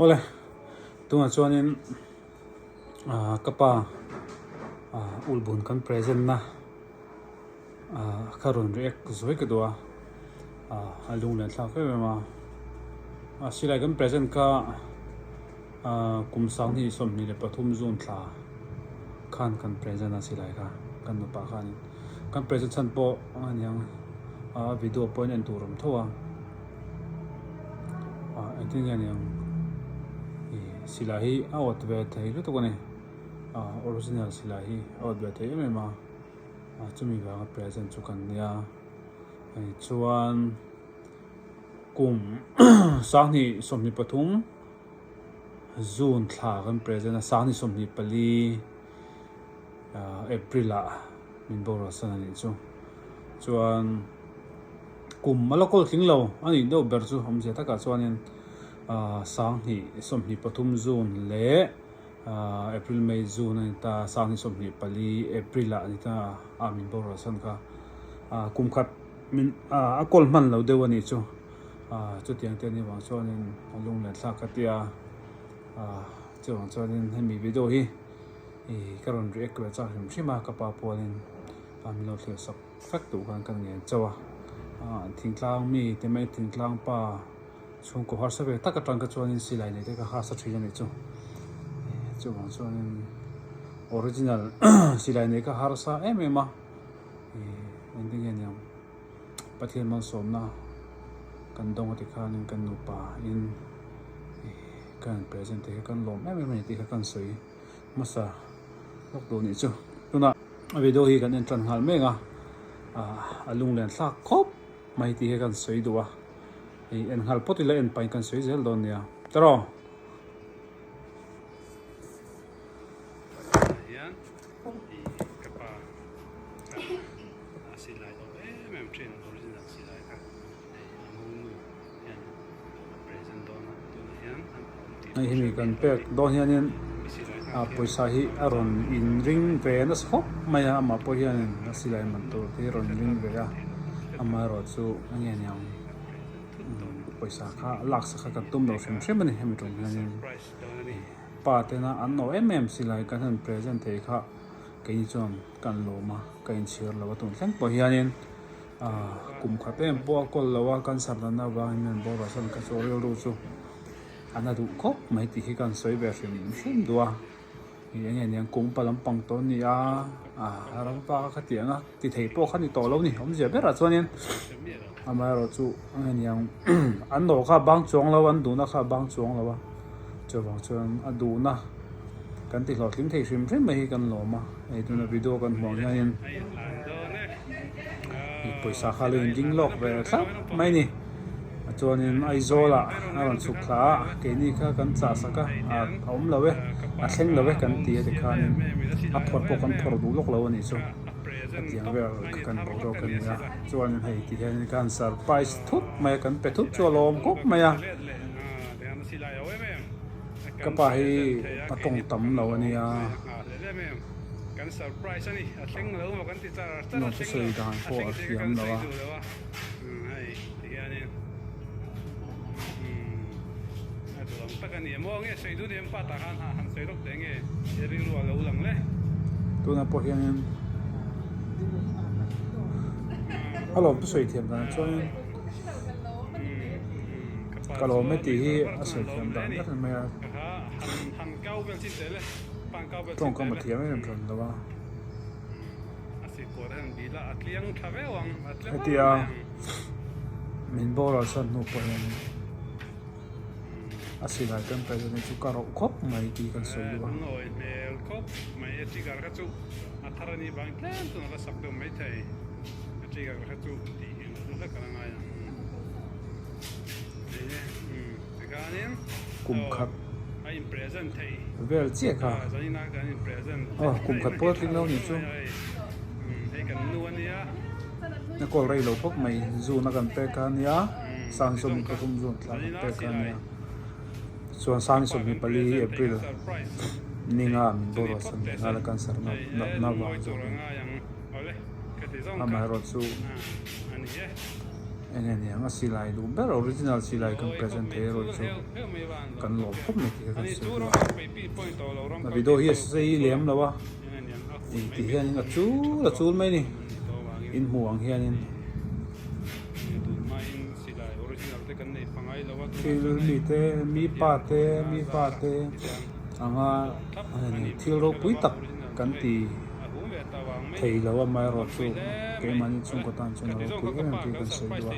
Awle, tunah chuanin ka pa ulhbun kan present na kha rawn react zuai ka duh a, a lunglen thlak em em a. Silai kan present kha kum 2023 June thla khan kan present a silai kha kan nupa khanin kan present chhan pawh aniang video pawhin en tur awm tho a. Ah engtin nge niang ih silai hi a awt ve thei lutuk a ni ah original silai hi a awt ve thei em em a ah chumi vanga present chu kan nia hei chuan kum 2023 June thla kan present a 2024 ah April ah min boruak san a nih chu chuan. Kum a la kawl tling lo a nih deuh ber chu awmzia takah chuanin ahh 2023 June leh ahh April May June a ni ta 2024 April ah a ni ta a min borual san kha ahh kum khat min ahh a kawl hman lo deuh a nih chu ahh chutiang te anih vang chuanin a lunglen thlak ka tia ahh chuvang chuanin hemi video hi ih ka rawn react ve chak hrim hrim a ka pa pawhin min lo thlir sak. Fek duh khan kan ngen chauh a, ah thingtlang mi te mai thingtlang pa chhungkaw harsa ve tak atang kha chuanin silai nei te kha harsa thin a nih chu, chuvang chuanin original silai nei kha harsa em em a, ih engtin nge niang Pathian malsawmna kan dawng a tikhanin kan nupa in ih kan present te hi kan lawm em em a ni tih kha kan sawi. hmasa lawk duh nih chu tunah a video hi kan en tan nghal mek a ah a lunglen thlak khawp mai tih hi kan sawi duh a hei en nghal phawt ila en pahin kan sawi zel dawn nia tiraw. Hian ka pa a silai lo em em thin original silai kha. Hei hi mi kan pek dawn hianin ah pawisa hi a rawn in ring ve nasa khawp mai a amah pawh hianin a silai man tur te hi a rawn ring ve a amaherawh chu eng nge niang pawisa kha lak sak kha kan tum lo hrim hrim a ni hemi tum hianin pa tena an nawh em em silai kan han present thei kha keini chuan kan lawm a ka inchhir lo a tun thleng pawh hianin. Kum khat em pawh a kawl lo a, cancer natna avangin an boral san kha chu rilru chu a na duh khawp mai tih hi ka han sawi ve hrim hrim duh a, ih eng nge niang kum pa lampang tawh a ni a, ah rampa kha khatiang a ti thei pawh kha ni tawh lo ni awmzia berah chuanin amaherawhchu eng nge niang an nawh kha a bang chuang lo a an duhna kha a bang chuang lo a. Chuvang chuan a duhna kan ti hlawhtling thei hrim hrim mai hi kan lawm a, hei tuna video kan hmuh ang hianin pawisa kha lo in ding lawk ve thlap mai a ni. Chuanin Aizawl ah a rawn chhuk thla a, keini kha kan chah sak a, a awm lo e, a thleng lo e kan ti a tikhanin a phawrh pawh kan phawrh duh lawk lo a nih chu. Hetiang vel kha kan boruak a ni a, chuanin hei ti hianin khan surprise thut mai a, kan pe thut chu a lawm khawp mai a. Ka pa hi a tawng tam lo a nia. Nuam chu sawi dan pawh a thiam lo a. Tunah pawh hianin a lawm chu sawi thiam dan chuanin. Ka lawm e tih hi a sawi thiam dan ber mai a, tawngkam a thiam em em hran lo a. Hetia min boral san hnu pawh hian a silai kan president hi chu ka roh khawp mai tih kan sawi duh a. Kum khat vel chiah kha aw kum khat pawh tling lo nih chu a kawl rei lo khawp mai zun a kan pek kha ania 23 zun thla kan pek kha ania chuan 24 April ninga min boruak san leh nghal a cancer natna vang zawk in. Amaherawhchu. Eng nge niang a silai duh ber original silai kan present thei erawh chu kan lawm khawp mai tih kha kan sawi duh a. A video hi a sei lem lo a ih ti hianin a chul a chul mai a ni in hmuh ang hianin thil mi te mi pa te mi fa te anga thil ropui tak kan ti. Thei lo amaherawh chu keimahni chhungkaw tan chuan a ropui em em tih kan sawi duh a.